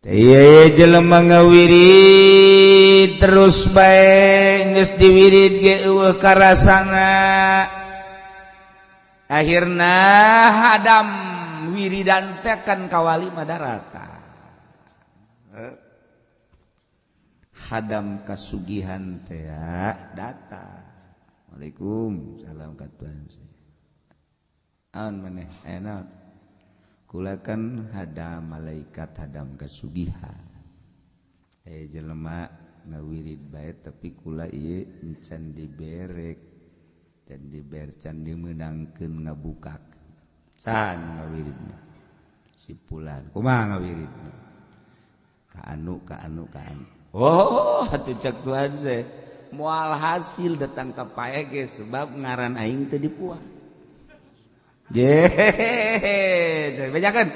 Iya jelema ngawirid terus bae geus diwirid ge eueuh karasana. Akhirna hadam wiridan teh kan kawali madarata. Hadam kasugihan teh datang. Waalaikumsalam ka Tuhan. Aon maneh aya naon? Kula kan hadam malaikat hadam kasugihan. Jelema ngawirid bae tapi kula ieu encan diberek dan diber can dimeunangkeun ngabukakeun. Saha nu ngawiridna? Si fulan. Kumaha ngawiridna? Ka anu ka anu ka anu. Oh, atuh cek Tuhan teh moal hasil datang ka pae ge sebab ngaran aing teu dipuah. Je, bejakeun.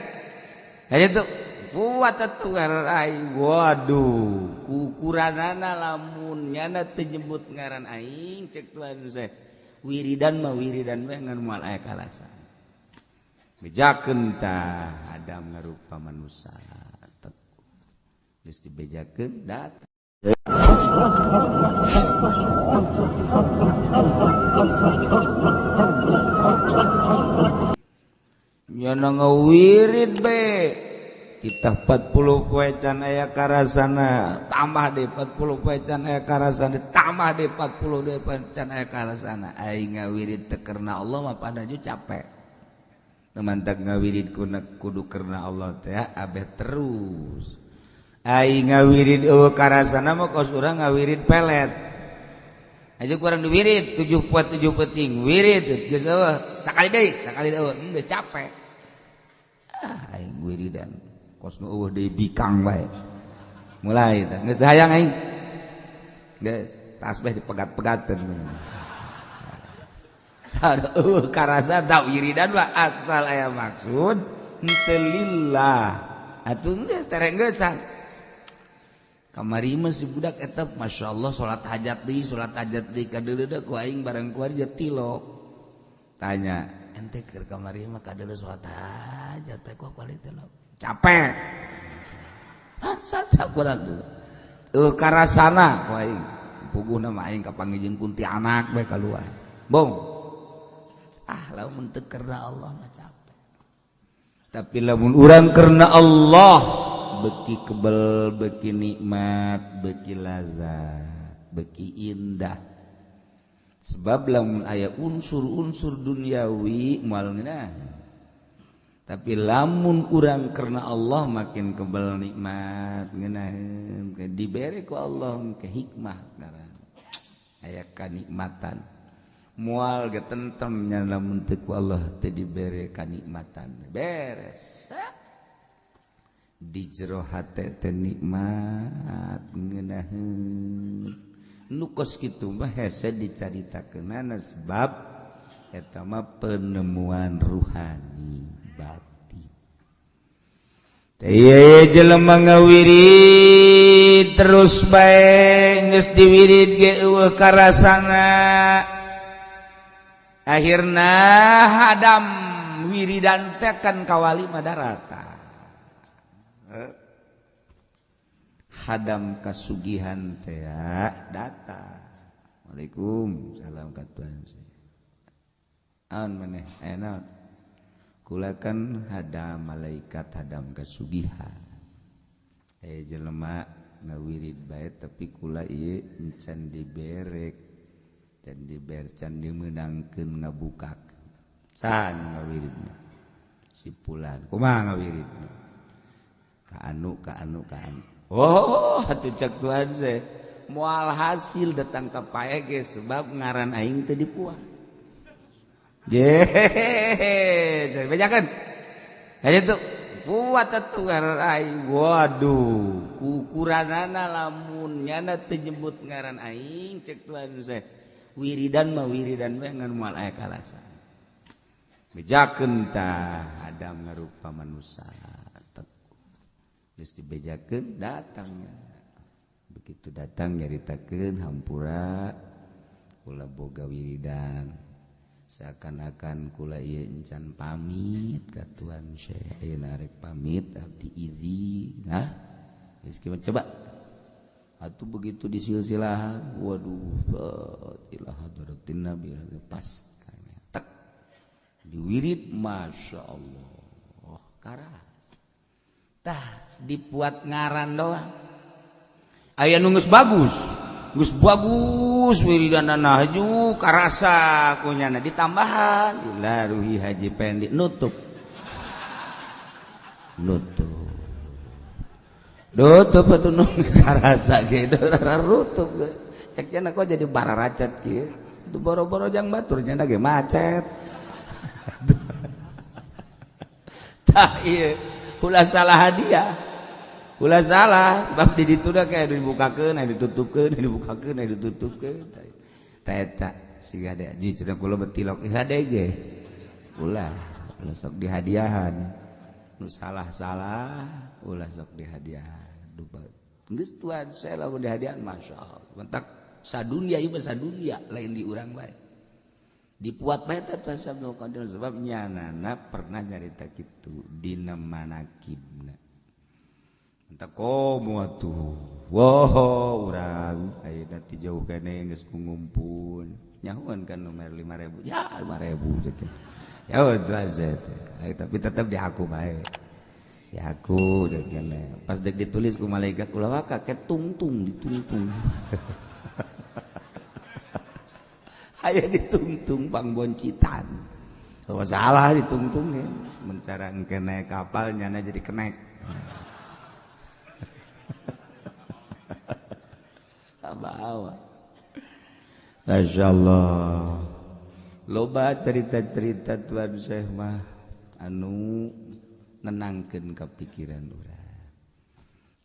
Aya tuh kuat atuh ngaran aing. Waduh, kukuranana lamun nyana teu nyebut ngaran aing cek Tuhan teh. Wiridan mah wiridan we ngan moal aya kalasan. Bejakeun tah Adam ngarupa manusia. Geus dibejakeun datang. Nyana ngawirid be titah 40 poe can aya karasana, tambah deui 40 poe can aya karasana, tambah deui 40 deui poe can aya karasana. Aing ngawirid teu karena Allah mah padaju capek. Mantak ngawirid kudu karena Allah teh abeh terus. Aing ngawirid eueuh karasana mah kos urang ngawirid pelet. Aja kurang diwirid 7 poe 7 peuting wirid geus eueuh sakali deui sakali eueuh geus capek. Ah aing wiridan kos nu eueuh deui bikang bae. Mulai tah geus hayang aing. Geus tasbih dipegat-pegateun. Ada eueuh karasa da wiridan mah asal aya maksud henteu lillah. Atuh geus terenggesan. Kamari mah si budak eta masyaallah salat hajat deui kadeuleuh ku aing bareng ku aja tilok. Tanya, ente keur kamari mah kadeuleuh salat hajat teh ku kuali tilok. Capek. Bangsat sakurang tuh. Eueuh karasana ku aing. Puguhna mah aing kapanggih jeung kuntianak bae kaluar. Bong. Ah lamun teu karena Allah mah capek. Tapi lamun urang karena Allah beki kebel, beki nikmat, beki lazat, beki indah. Sebab lamun aya unsur-unsur duniawi moal ngeunah. Tapi lamun urang karena Allah makin kebel nikmat ngeunaheun, dibere ku Allah ke hikmah ngaran. Aya kanikmatan. Moal ge tentrem nya lamun teu ku Allah teu dibere kanikmatan. Beres. Di jero hate teh nikmat ngeunaheun. Nu kos kitu mah hese dicaritakeunana sebab eta mah penemuan ruhani batin. Teh ieu jelema ngawirid terus bae geus diwirid ge eueuh karasana. Akhirna hadam wiridan teh kan kawali madarata. Hadam kasugihan teh datang. Waalaikumsalam ka Tuhan. Aon maneh aya naon? Kula kan hadam malaikat hadam kasugihan. Jelema ngawirid bae tapi kula ieu encan diberek dan diber can dimeunangkeun ngabukakeun. Saha nu ngawiridna? Si fulan. Kumaha ngawiridna? Ka anu ka anu ka anu. Oh, atuh cek Tuhan teh moal hasil datang ka pae ge sebab ngaran aing teu dipuah. Je, bejakeun. Aya tuh kuat atuh ngaran aing. Waduh, kukuranana lamun nyana teu nyebut ngaran aing cek Tuhan teh. Wiridan mah wiridan we ngan moal aya kalasan. Bejakeun tah Adam ngarupa manusia. Geus dibejakeun datangnya. Begitu datang nyaritakeun hampura kula boga wiridan. Seakan-akan kula ieu encan pamit ka Tuan Syekh, ayeuna rek pamit abdi izin. Nah, Geus coba atuh begitu di silsilah, waduh, ilah hadratin nabi pas tek diwirid, masya Allah karas. Tah dipuat ngaran doang. Aya nu geus bagus, geus bagus wiridanna haju karasa kunyana ditambahan ila ruhi Haji Pendi nutup. Nutup. Nutup atuh nu geus karasa ge rutup. Cek cenah kok jadi bararacat kieu. Itu boro-boro jang batur cenah ge macet. Tah ieu ulah salah hadiah. Ulah salah sebab di ditu da kayak dibukakeun, ditutupkeun, dibukakeun, ditutupkeun. Tah eta siga de ji cenah kula betilok hade ge. Ulah, ulah sok dihadiahan. Nu salah-salah ulah sok dihadiahan. Geus tuan saya lamun dihadiahan masyaallah. Mentak sadunia ieu mah sadunia lain di urang bae. Dipuat bae teh Tuan Abdul Qadir sebab nyanana pernah nyarita kitu dina manakibna. Entah komo atuh. Wow, urang ayeuna ti jauh kene geus ngumpul. Nyahuan kan nomor 5.000. Ya 5.000 cek. Ya udah teh. Tapi tetep diaku bae. Diaku cek kene. Pas dek ditulis ku malaikat ulah waka ketungtung ditungtung. Aya ditungtung pangboncitan. Kalau salah ditungtung ya. Sementara engke naik kapal nyana jadi kenek. Bawa. Masya Allah. Loba cerita-cerita Tuan Syekh mah anu nenangkeun kapikiran urang.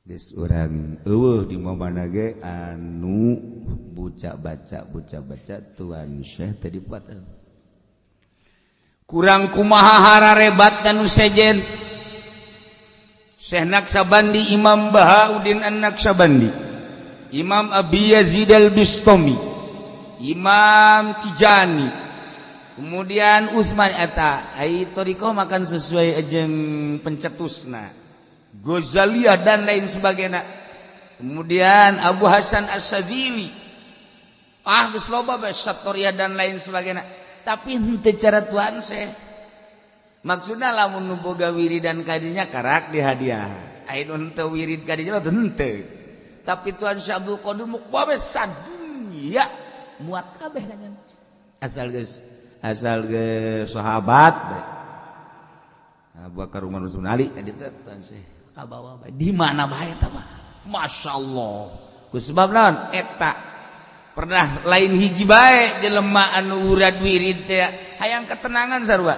Geus urang eueuh di mana ge anu buca baca Tuan Syekh teh dipuat. Kurang kumaha hararebat nu sejen. Syekh Naqsabandi, Imam Bahauddin An-Naqsabandi, Imam Abi Yazid Al-Bistami, Imam Tijani, kemudian Utsman eta ai thariqah makan sesuai jeung pencetusna, Ghazaliyah dan lain sebagainya. Kemudian Abu Hasan As-Sadzili, ah geus loba bae Satoriyah dan lain sebagainya. Tapi henteu cara Tuan Syekh. Maksudna lamun nu boga wiridan kadinya karak di hadiah. Ai nu henteu wirid kadinya mah henteu. Tapi Tuan Syekh Abdul Qadir muk bae sadunya muat kabeh kan. Asal geus sahabat bae. Abu Bakar Umar Utsman Ali tadi Tuan Syekh kabawa bae. Di mana bae eta mah? Masyaallah. Ku sebab naon eta pernah lain hiji bae jelema anu urad wirid teh hayang ketenangan sarua.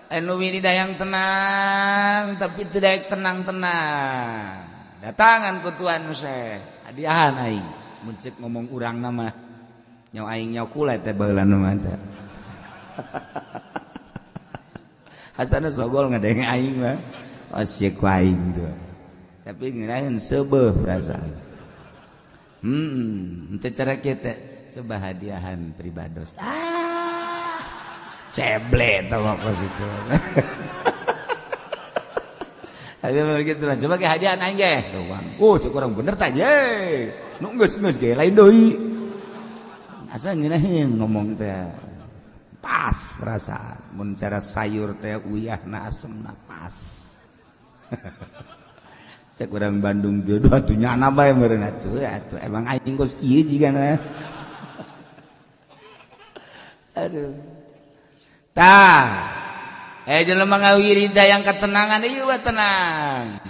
Anu wirid hayang tenang tapi teu daek tenang-tenang. Datangan ku Tuan Syekh, hadiahan aing. Mun ceuk ngomong urang mah nyawa aing nyawa kula teh baheula mah teh. Hasana sogol ngadenge aing mah. Osieuk ku aing tuh. Tapi ngeunaheun seubeuh perasaan. Henteu cara kieu teh coba hadiahan pribados. Ah, ceble tah mah kos itu. Ayo begitu lah, coba ke hadiahan aing ge. Oh, cek urang bener tah ye. Nu geus ge lain deui. Asa ngeunaheun ngomong teh. Pas perasaan mun cara sayur teh uyahna asemna pas. Cek urang Bandung jodoh atuh nyana bae meureun atuh atuh emang aing kos kieu jigana. Aduh. Tah. Jelema ngawirida yang ketenangan ieu mah tenang.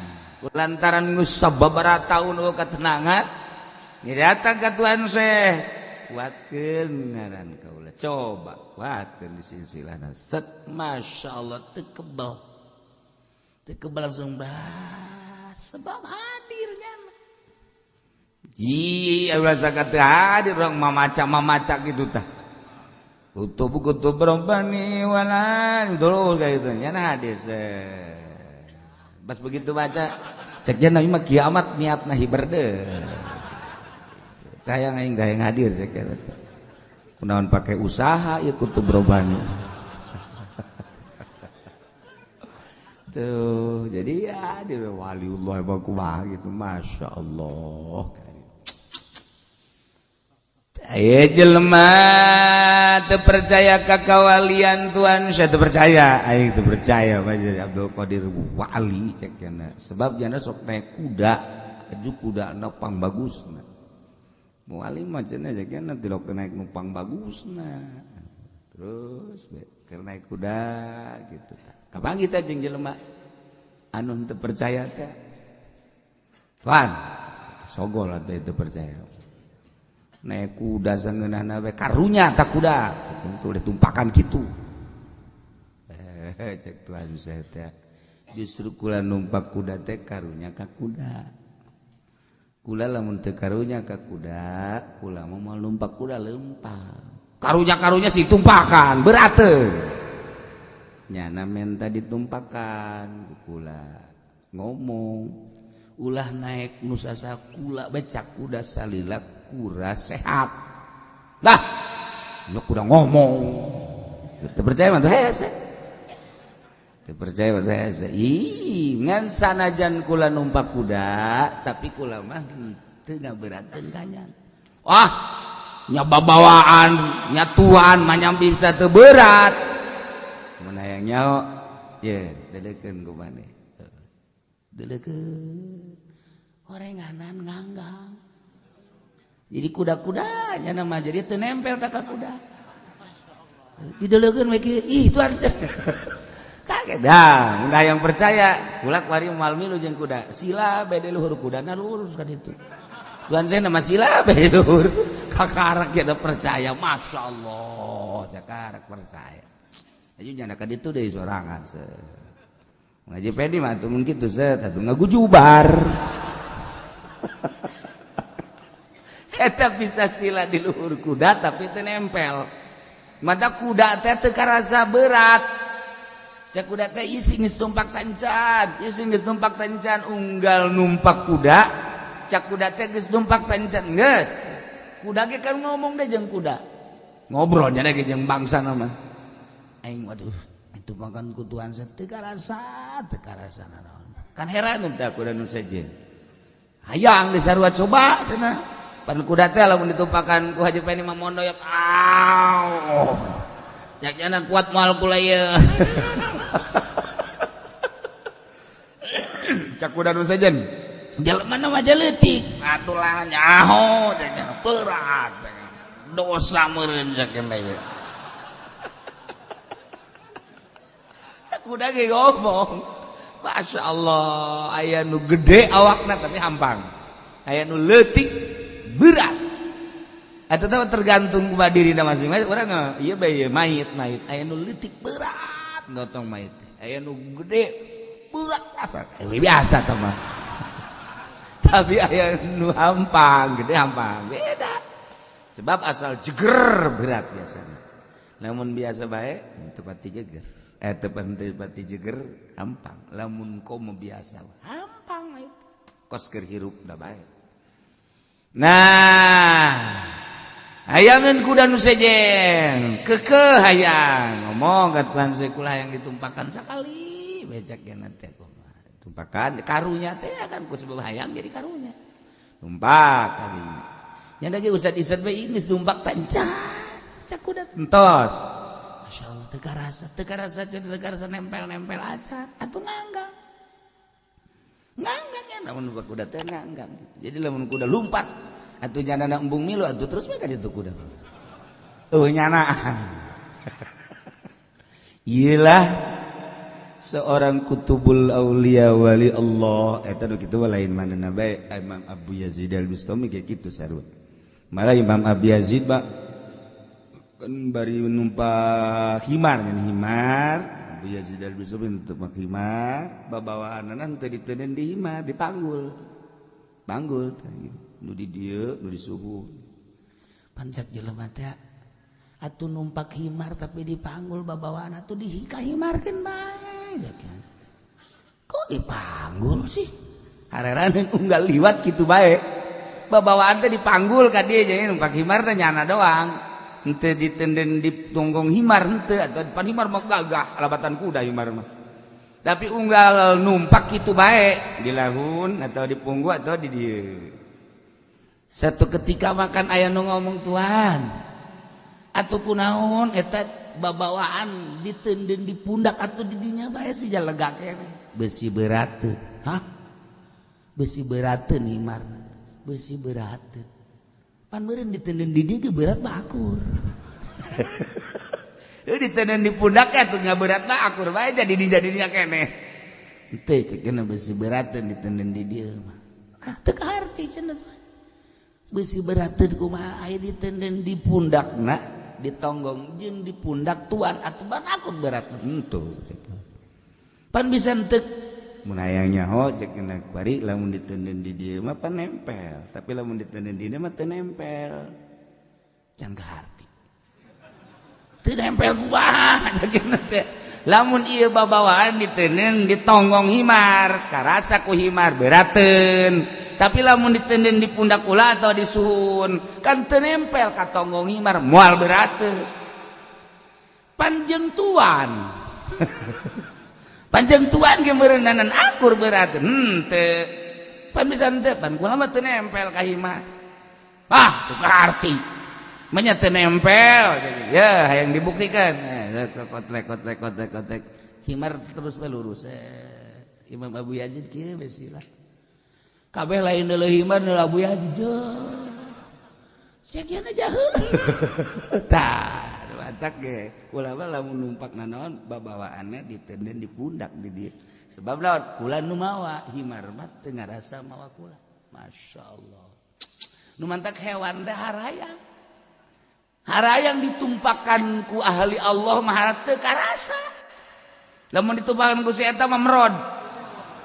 Lantaran geus sababaraha taun eueuh ketenangan, ni datang ka Tuan Syekh, kuatkeun ngaran kaula. Coba kuatkeun di silsilahna. Set masyaallah teu kebal. Teu kebal langsung bah sebab hadirnya. Ji ulah sakat hadir urang mamaca-mamaca kitu tah. Kutub-kutub robbani walan terus kayak gitu. Nyana hadir se. Pas begitu baca ceknya nabi mah kiamat niatna hiberde. Hayang aing hayang hadir cek eta. Kunaon pake usaha ieu kutub robbani. Tuh, jadi ya dia waliullah kumaha gitu, Masya Allah. Aya jelema teu percaya ka kawalian Tuhan, saya teu percaya, aing teu percaya Abdul Qadir wali cek jana. Sebab jana sok naik kuda, aju kudana pang bagusna. Wali mah cenah cek jana tilok naik numpang bagusna. Terus keur naik kuda gitu. Kapan kita jeung jelema anu teu percaya teh? Tuhan, sogol atuh teu percaya. Naik kuda sangeunahna we karunya tak kuda tentu ditumpakan kitu. Cek Tuhan saya teh justru kula numpak kuda teh karunya ka kuda. Kula lamun teu karunya ka kuda, kula mah moal numpak kuda lempang. Karunya-karunya si tumpakan berat teu. Nyana menta ditumpakan kula ngomong ulah naik nusasa kula becak kuda salila kura sehat lah nyok kuda ngomong teu percaya mah teh hese teu percaya mah teh hese. Ih ngan sanajan kula numpak kuda tapi kula mah teu ngaberatkeun kanyan. Wah nya babawaan nya tuan mah nya bisa teu berat mun hayang nyaho ye deuleukeun ku maneh deuleukeun horenganan nganggang. Jadi kuda-kudanya nama jadi teu nempel tak ka kuda. Dideleukeun we kieu, ih tuan. Kaget dah, udah yang percaya, kula kuari moal milu jeung kuda. Sila bede luhur kudana lurus kan itu. Tuan saya nama sila bede luhur. Kakarak ya percaya, Masya Allah, kakarak percaya. Aju nyana ka ditu deui sorangan. Ngaji pedi mah atuh mun kitu set atuh ngagujubar. Eta bisa sila di luhur kuda tapi teu nempel. Mata kuda teh teu karasa berat. Cek kuda teh isi geus numpak tancan, isi geus numpak tancan unggal numpak kuda, cek kuda teh geus numpak tancan geus. Kuda ge kan ngomong deh jeung kuda. Ngobrol nya ge jeung bangsa mah. Aing waduh, itu makan ku Tuhan teu karasa, teu karasa nanaon. Kan heran teh kuda nu sejen. Hayang disarua coba cenah. Pan kuda teh lamun ditumpakan ku Haji Peni mah mondoyok. Aw. Jaknyana kuat moal kula ieu. Cak kuda nu sejen. Jelema mah leutik, atulah nyaho jaknyana berat. Dosa meureun jaknyana ieu. Kuda ge ngomong. Masya Allah, aya nu gede awakna tapi hampang. Aya nu leutik berat. Eta teh tergantung kumaha dirina masing-masing. Urang ieu bae ieu mayit mayit aya nu leutik berat gotong mayit. Aya nu gede berat asal biasa teh mah. Tapi aya nu hampang, gede hampang beda. Sebab asal jeger berat biasanya. Lamun biasa bae teu pati jeger. Teu pati jeger hampang. Lamun komo biasa hampang mayit. Kos keur hirup da bae. Nah, hayangan kuda nu sejen, kekeh hayang ngomong ka Tuhan saya kula hayang ditumpakan sakali becak ya nanti kumaha. Tumpakan karunya teh kan ku sebab hayang jadi karunya. Tumpak kadinya. Nya da ge usad-isad bae geus numpak tanca. Cak kuda entos. Masyaallah teu karasa teu karasa nempel-nempel aja atuh nganggang. Nganggang ya lamun kuda teh nganggang gitu. Jadi lamun kuda lumpat atuh nyana embung milu atuh terus we ka ditu kuda. Eueuh nyanaan. Iyalah seorang kutubul aulia wali Allah eta nu kitu lain manehna bae Imam Abu Yazid Al-Bustami kayak kitu sarua. Malah Imam Abu Yazid ba kan bari numpak himar ngan himar Abu Yazid Al-Bustami numpak himar babawaanna teu diteundeun di himar dipanggul. Panggul nu di dieu nu di suhu. Pancak jelema teh atuh numpak himar tapi dipanggul babawaan atuh dihikahimarkeun bae. Kok dipanggul sih? Hareran unggal liwat kitu bae. Babawaan teh dipanggul ka dieu jadi numpak himar teh nyana doang. Henteu ditenden di tunggung himar henteu atuh depan himar mah gagah alabatan kuda himar mah. Tapi unggal numpak kitu bae di lahun atau di punggu atau di dieu. Satu ketika makan aya nu ngomong, "Tuan, atuh kunaon eta babawaan diteundeun di pundak atuh di dinya bae sih lega keneh." Besi berat. Hah? Besi berat himar. Besi berat. Pan meureun diteundeun di dieu berat mah akur. Diteundeun di pundak atuh nggak berat mah akur bae jadi dijadinya keneh. Henteu cek besi berat diteundeun di dieu mah. Ah, teu kaharti cenah tuh. Besi berat kumaha aya diteundeun di pundakna, ditonggong jeung di pundak tuan atuh ban akur berat henteu. Pan bisa henteu mun hayang nyaho cek kuari lamun diteundeun di dieu mah pan nempel, tapi lamun diteundeun di dieu mah teu nempel. Can kaharti. Teu nempel kumaha cek teh. Lamun ieu babawaan diteundeun ditonggong himar, karasa ku himar berateun. Tapi lamun diteundeun di pundak kula atau di suhun, kan teu nempel ka tonggong himar, moal berateun. Panjeng tuan. Panjeng tuan ge meureunanan akur berateun. Henteu. Pan bisa henteu, pan kula mah teu nempel ka himar. Ah, teu kaharti. Menya teu nempel. Ya, hayang dibuktikan. Kotrek kotrek kotrek kotrek. Himar terus bae lurus. Imam Abu Yazid kieu besi lah. Kabeh lain deuleu himar deuleu Abu Yazid. Sekian aja. Tah, batak ge. Kula mah lamun numpak nanaon babawaanna diteundeun di pundak di dieu. Sebab lawan kula nu mawa himar mah teu ngarasa mawa kula. Masya Allah. Nu mantak hewan teh harayang. Harayang ditumpakan ku ahli Allah mah teu karasa. Lamun ditumpakan ku si eta mah merod.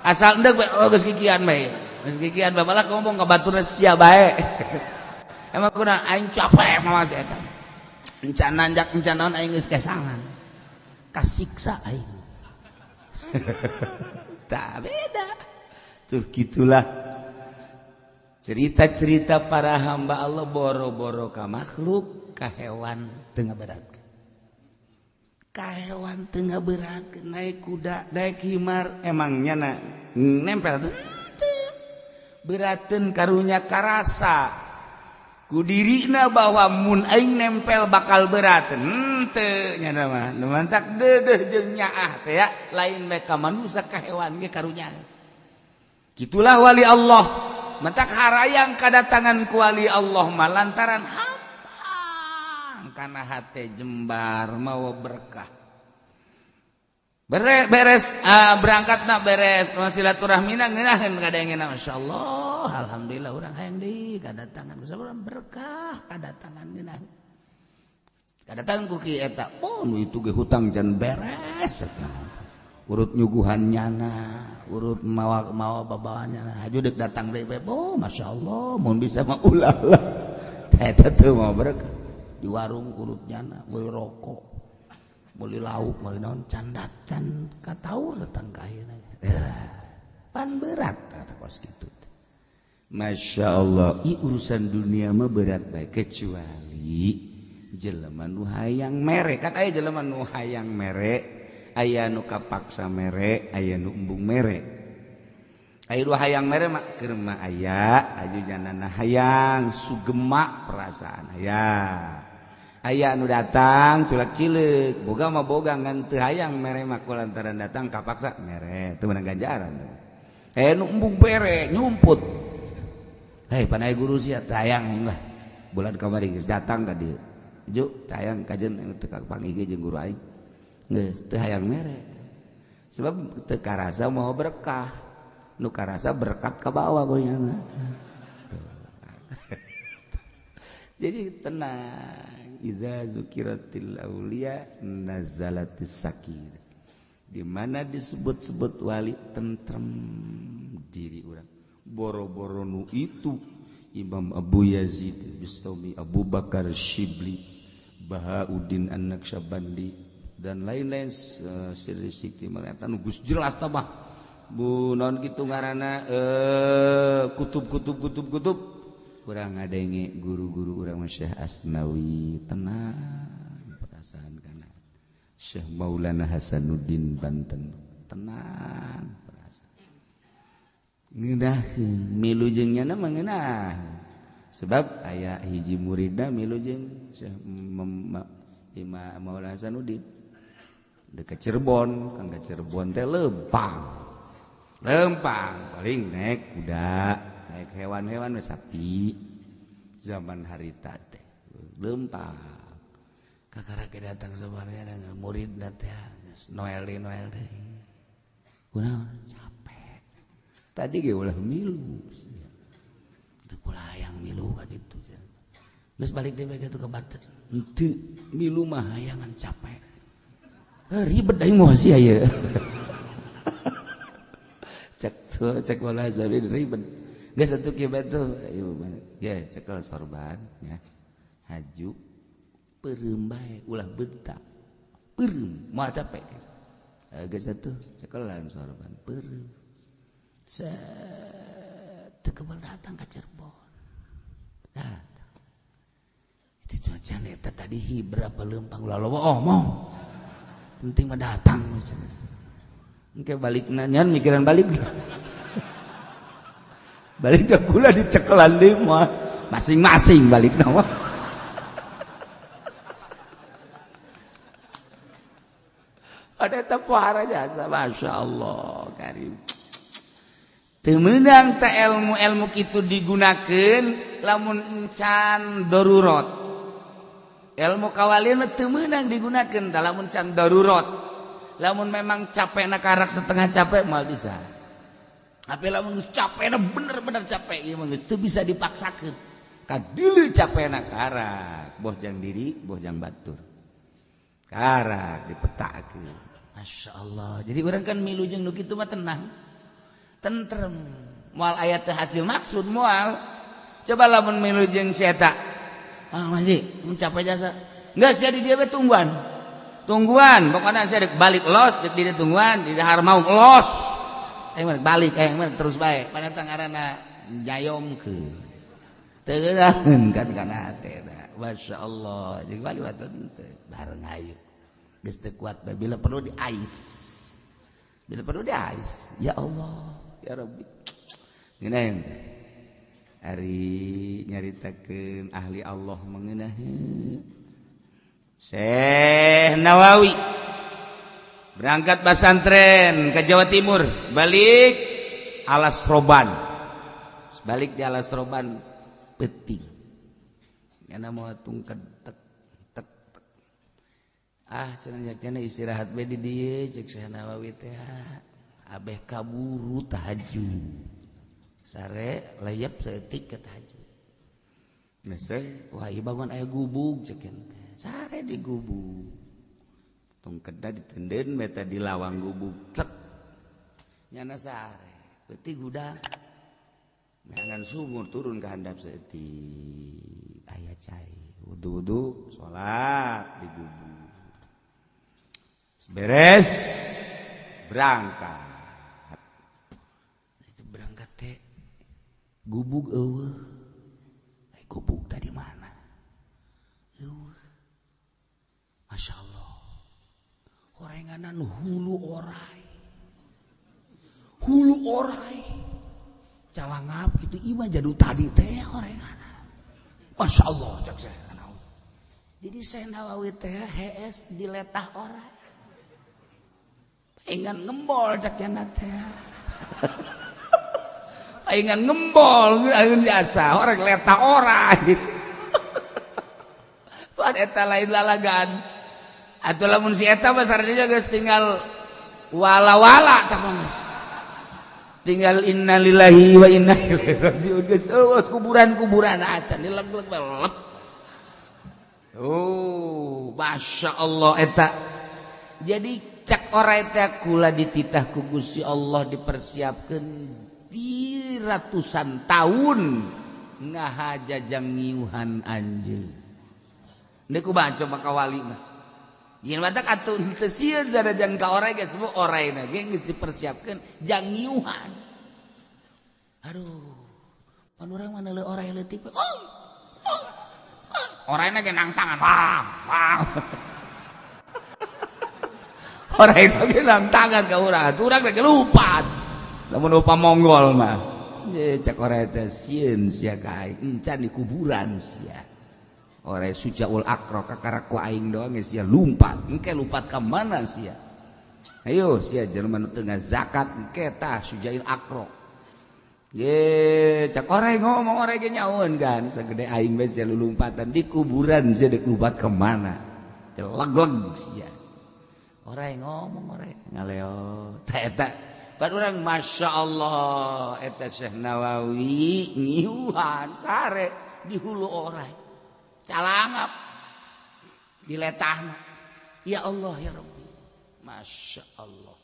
Asal endeg bae, oh geus kikian bae. Geus kikian bae malah ngomong ka baturna sia bae. Emang kuna aing capek mawa si eta. Encan nanjak encan naon aing geus kesangan. Kasiksa aing. Tak beda. Tuh gitulah cerita-cerita para hamba Allah boro-boro ka makhluk, ka hewan teu ngaberat. Ka hewan teu ngaberat, naik kuda, naik himar, emangnya na nempel teu berateun karunya karasa ku dirina bahwa mun aing nempel bakal berat henteu nya mah. Nu mantak deudeuh jeung nyaah teh ya lain bae ka manusia, ka hewan ge karunya. Gitulah wali Allah. Mentak harayang kadatangan ku wali Allah mah lantaran hampang kana hate jembar mawa berkah. Beres berangkatna beres silaturahmina ngeunaheun kadengena, masyaallah, alhamdulillah urang hayang deui kadatangan urang berkah kadatangan ngeunaheun. Kadatangan ku ki eta, oh nu itu ge hutang can beres urut nyuguhan nyana, urut mawa mawa babawaan nyana haju deuk datang deui bae. Oh, masyaallah, mun bisa mah ulah lah. Eta teu mawa berkah. Di warung urut nyana meuli rokok, beli lauk, beli naon, can can kataun datang ka ayeuna pan berat kata kos kitu. Masya Allah, i urusan dunia mah berat bae kecuali jelema nu hayang mere. Kan aya jelema nu hayang mere, aya nu kapaksa mere, aya nu embung mere. Aya nu hayang mere mah keur mah aya aju janana hayang sugema perasaan aya. Aya nu datang culak cileuk, boga mah boga ngan teu hayang mere mah ku lantaran datang kapaksa mere, teu meunang ganjaran tuh. Nu embung bere nyumput. Hei pan aya guru sia teu hayang lah. Bulan kamari geus datang ka dieu. Ju teu hayang kajeun teu kapanggih jeung guru aing. Geus teu hayang mere. Sebab teu karasa mau berkah. Nu karasa berkat ka bawah goyangna. Jadi tenang. Idza dzukiratil auliya nazalatis sakinah. Di mana disebut-sebut wali tentrem diri urang. Boro-boro nu itu Imam Abu Yazid Bistami, Abu Bakar Shibli, Bahauddin An-Naqsyabandi dan lain-lain, Sirri Sikti eta nu geus jelas tah bu naon kitu ngaranna kutub kutub kutub kutub. Urang ngadenge guru-guru urang Syekh Asnawi tenang perasaan kana Syekh Maulana Hasanuddin Banten Tenang perasaan. Ngeunaheun milu jeung nyana mah ngeunaheun. Sebab aya hiji muridna milu jeung Syekh Imam Maulana Hasanuddin. Dekat Cirebon, kan ke Cirebon teh lempang. Lempang paling naik kuda, naik hewan-hewan sapi. Zaman harita teh lempang. Kakara ke datang sebenarnya dengan muridna teh Noel deui. Kunaon capek. Tadi ge ulah milu. Teu kula hayang milu ka ditu. Geus balik deui bae ka Banten. Henteu milu mah hayangan capek. Ribet aing mah sia ieu. Cek tuh cek wala zabi ribet. Geus atuh kieu bae tuh. Ya cekel sorban ya. Haju peureum bae ulah bentak. Peureum moal capek. Geus atuh cekelan sorban peureum. Set teu kebal datang ka Cirebon. Datang. Itu cuaca eta tadi hibra leumpang ulah loba omong. Penting mah datang misalnya. Engke balik nanya mikiran balik. Balik dah kula dicekelan deui mah. Masing-masing balik mah. Ada eta pohara jasa Masya Allah karim. Teu meunang teh ilmu-ilmu kitu digunakeun lamun encan darurat. Ilmu kawalian teu meunang digunakeun lamun can darurat. Lamun memang capekna karak setengah capek moal bisa. Tapi lamun geus capekna bener-bener capek ieu mah geus teu bisa dipaksakeun. Kadeuleu capekna karak, boh jang diri, boh jang batur. Karak dipetakeun. Masya Allah. Jadi urang kan milu jeung nu kitu mah tenang. Tentrem. Moal aya teu hasil maksud moal. Coba lamun milu jeung si eta. Ah masih mencapai jasa. Enggak sia di dia we tungguan. Tungguan, pokoknya sia dek balik los, dek di dia tungguan, di dahar mau los. Aing mah balik aing mah terus bae. Padahal ngaranna jayomkeun. Teu geunaheun kan kana teh. Masya Allah. Jeung balik mah teu bareng ayu. Geus teu kuat bae bila perlu di ais. Bila perlu di ais. Ya Allah, ya Rabbi. Ngeunaheun teh. Ari nyaritakeun ahli Allah mengenahi Syekh Nawawi berangkat pesantren ke Jawa Timur, balik Alas Roban, balik di Alas Roban peting, nyana mau tungked tek tek tek, ah cenah cenah istirahat be di dieu cek Syekh Nawawi teh abeh kaburu tahajud. Sare layap seetik ke tahajud. Nah, saya wah ieu bangun aya gubug cek teh. Sare di gubug. Tong keda ditenden beta di lawang gubug. Tek. Nyana sare, peuting hudang. Neangan sumur turun ke handap seetik. Aya cai, wudu-wudu salat di gubug. Beres berangkat. Itu berangkat teh gubug eueuh. Ai gubug tadi mana? Eueuh. Masya Allah. Horenganan hulu orai. Hulu orai. Calangap gitu ieu mah jadu tadi teh horenganan. Masya Allah cek saya. Jadi Syekh Nawawi teh hees diletah orai. Paingan ngembol cek nya teh. Paingan ngembol ayeuna biasa orang letah orai. Pan eta lain lalagan. Atuh lamun si eta mah sarjana geus tinggal wala-wala tah mah. Tinggal innalillahi wa inna ilaihi rajiun geus eueuh kuburan-kuburan acan dileg-leg lep. Oh, Masya Allah eta. Jadi cak orai teh kula dititah ku Gusti Allah dipersiapkeun di ratusan tahun ngahajajang ngiuhan anjeun. Deuk ku baca maka wali mah. Jieun batak atuh teu sieun sanajan ka orai geus semua oraina ge geus dipersiapkeun jang ngiuhan. Aduh, pan urang mah neuleuh orai leutik we. Oh. Oraina ge nang tangan. Wah, wah. Orang itu tangan ka urang, urang teh lumpat. Lamun upa Mongol mah. Ye cek oray teh sieun sia ka aing, encan di kuburan sia. Oray Sujaul Aqra kakara ku aing doang sia lumpat. Engke lumpat ka mana sia? Ayo sia jelema nu teu zakat engke tah Sujail Aqra. Ye cek oray ngomong oray ge nyaun kan, sagede aing bae sia lulumpatan di kuburan sia dek lumpat ka mana? Leg-leg sia. Oray ngomong oray ngaleo tah eta bad urang Masya Allah eta Syekh Nawawi ngiuhan sare di hulu oray calangap diletahna ya Allah ya Rabbi Masya Allah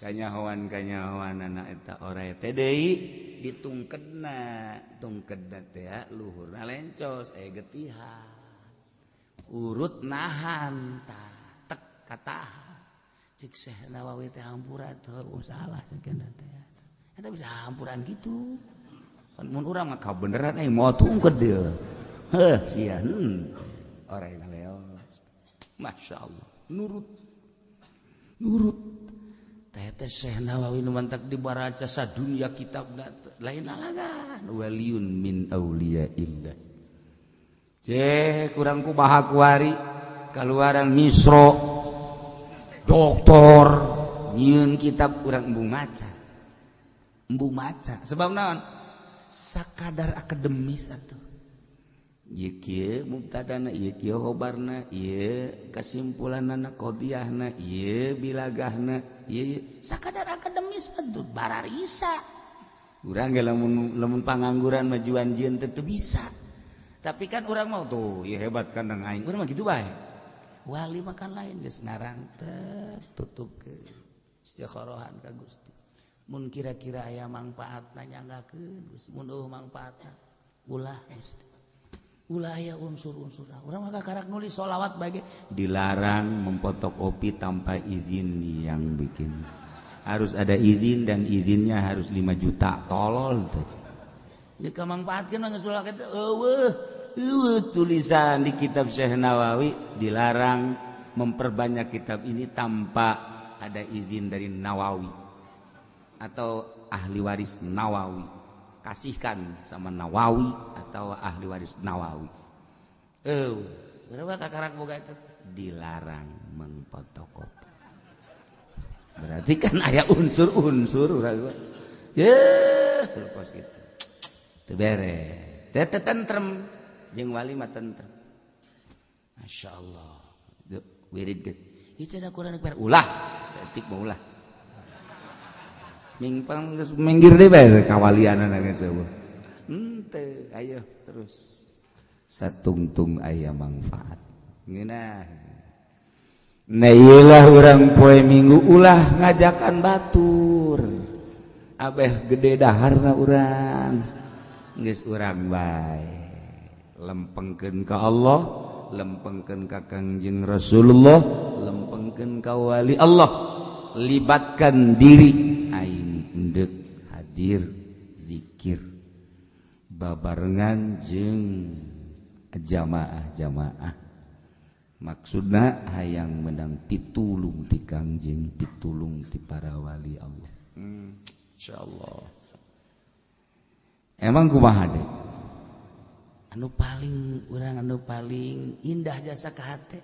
kanyahoan kanyahoan anak eta oray teh deui ditungkedna tungkedna teh luhurna lencos getihan urut nahan tah tek katahan cik Syekh Nawawi teh hampura teh salah cenah teh eta bisa hampuran gitu kan mun urang mah kabeneran euy moal tungked deui heuh sia oray ngaleos Masya Allah nurut nurut teh teh Syekh Nawawi nu mantak dibaraca sadunya kitabna lain lalagan waliyun min auliyaillah. Ceh kurang kumaha kuari kaluaran Misro doktor nyieun kitab kurang embung maca sebab naon sakadar akademis atuh ieu kieu mubtadana ieu kieu khobarna ieu kesimpulanana qadiyahna ieu bilagahna ieu sakadar akademis atuh bararisa urang ge lamun lamun pangangguran majuan jieun teu bisa. Tapi kan orang mau tuh ya hebat kan dang aing urang mah kitu bae wali makan lain geus ngarang teh tutup ke istikharahan ka Gusti mun kira-kira aya mangpaatna nyanggakeun Gusti mun eueuh mangpaatna ulah Gusti ulah aya unsur-unsur urang mah kakarak nulis sholawat bae dilarang memfotokopi tanpa izin yang bikin harus ada izin dan izinnya harus 5 juta tolol teh dikamangpaatkeun mah geus ulah kitu eueuh eueuh tulisan di kitab Syekh Nawawi dilarang memperbanyak kitab ini tanpa ada izin dari Nawawi atau ahli waris Nawawi kasihkan sama Nawawi atau ahli waris Nawawi berapa kakarak boga itu dilarang mengfotokopi berarti kan aya unsur-unsur urang ye lepas gitu teu beres teh tentrem jeung wali mah tentrem Masya Allah wirid ge ieu cenah kurang ulah saeutik mah ulah mingpang geus minggir deui bae kawalianana geus eueuh henteu ayo terus satungtung aya manfaat ngeunah nah ieu lah urang poe Minggu ulah ngajakan batur abeh gede daharna urang geus urang bae lempengkeun ka Allah lempengkeun ka Kangjeng Rasulullah lempengkeun ka wali Allah libatkan diri aing endek hadir zikir babarengan jeung jamaah-jamaah maksudna hayang menang pitulung ti Kangjeng pitulung ti para wali Allah insyaallah emang kumaha deh anu paling urang anu paling indah jasa ka hate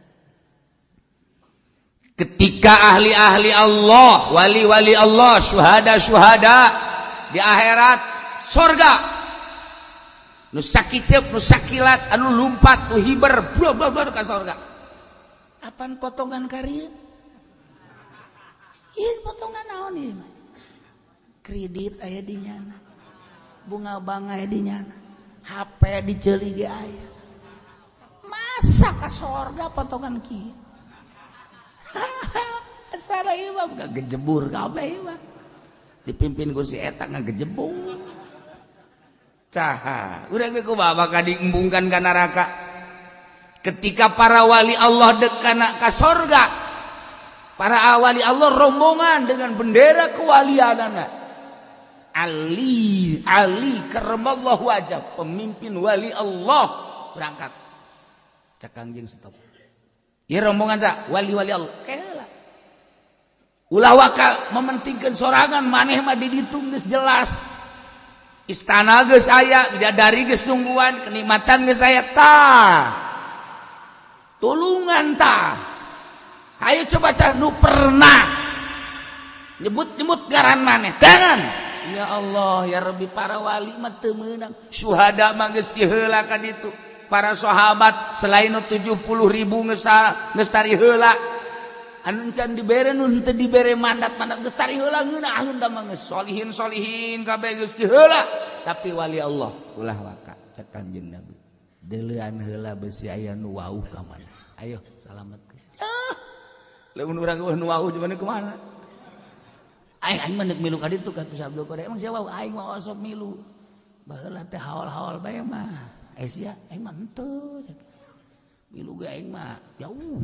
ketika ahli-ahli Allah wali-wali Allah syuhada-syuhada di akhirat sorga nu sakiceup nu sakilat anu lumpat nu hiber bro bro bro ka sorga apaan potongan karya ieu potongan naon ieu mah kredit aya di nyana bunga bank aya di nyana HP diceuli ge aya masa ka sorga potongan kieu asal ieu mah ngagejebur kabeh ieu mah dipimpin ku si eta ngagejebur tah urang ge kumaha bakal diembungkan ka neraka ketika para wali Allah dekana ka sorga para wali Allah rombongan dengan bendera kewalianana Ali Ali karramallahu wajah pemimpin wali Allah berangkat cek Kangjeng stop ieu rombongan sa wali-wali Allah kela Ulah waka mementingkan sorangan maneh mah di ditu geus jelas. Istana geus aya, bidadari geus nungguan, kenikmatan geus aya tah. Tulungan tah. Ayo coba cah nu pernah nyebut-nyebut ngaran maneh. Jangan. Ya Allah, ya Rabbi, para wali mah teu meunang. Syuhada mah geus diheula ka ditu. Para sahabat selain 70.000 geus geus tari heula. Anu can dibere nu henteu dibere mandat-mandat geus tari heula ngeunaheun da mah geus solihin solihin kabeh geus diheula. Tapi wali Allah ulah waka cek Kanjeng Nabi. Deuleuan heula besi aya nu wauh ka mana. Ayo salametkeun. Ah. Lamun urang nu wauh cuman kumaha? Aing aing mah deuk milu ka ditu ka teu Abdul Qadir. Emang sia wauh aing mah osok milu. Baheula teh haol-haol bae mah. Eh sia aing mah henteu. Milu ge aing mah jauh.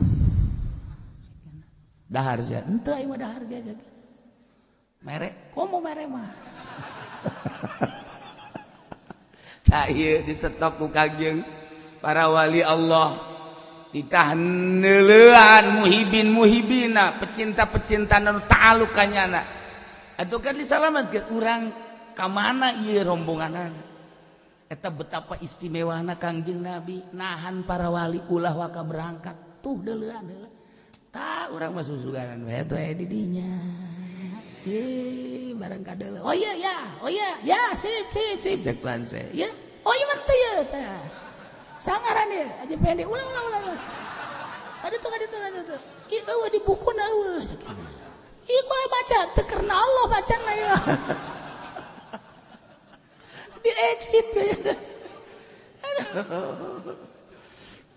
Dahar sia henteu aing mah dahar ge. Mere komo mere mah. Tah ieu disetop ku Kangjeng para wali Allah. Titah neuleuan muhibin muhibina pecinta-pecinta nu ta'aluk ka nyana. Atuh kan disalametkeun urang ka mana ieu rombonganana. Eta betapa istimewana Kangjeng Nabi nahan para wali ulah waka berangkat tuh deuleuan heula. Tah urang mah susuganan we atuh aya di dinya. Ye barang ka deuleu. Oh iya ya, oh iya ya, sip sip sip cek lanse. Ya, oh iya mah teu ye tah. Sangaran ye aja pendek ulah ulah ulah. Kaditu kaditu kaditu. Ieu eueuh di bukuna eueuh. Ieu kula baca teu karena Allah bacana ya. Di exit ya.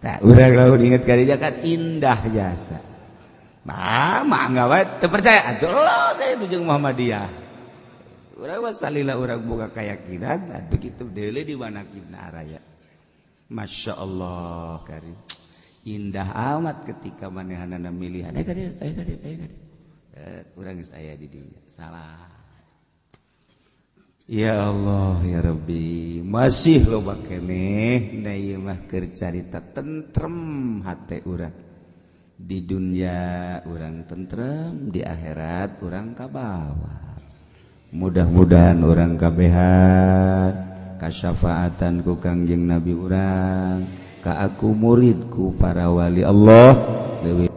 Nah, urang lamun inget ka dinya kan indah jasa. Mah mangga wae teu percaya atuh lo saya itu jeung Muhammadiyah. Urang mah salila urang boga keyakinan atuh kitu deuleu di mana kibna raya. Masya Allah karim. Indah amat ketika manehanana milihan. Eh ka dieu, eh ka dieu, eh ka dieu. Urang geus aya di dinya. Salah. Ya Allah ya Rabbi, masih loba keneh da ieu mah keur carita tentrem hate urang. Di dunia urang tentrem, di akhirat urang kabawa. Mudah-mudahan urang kabehan kasyafaatan ku Kangjeng Nabi urang, ka aku muridku para wali Allah leuwih.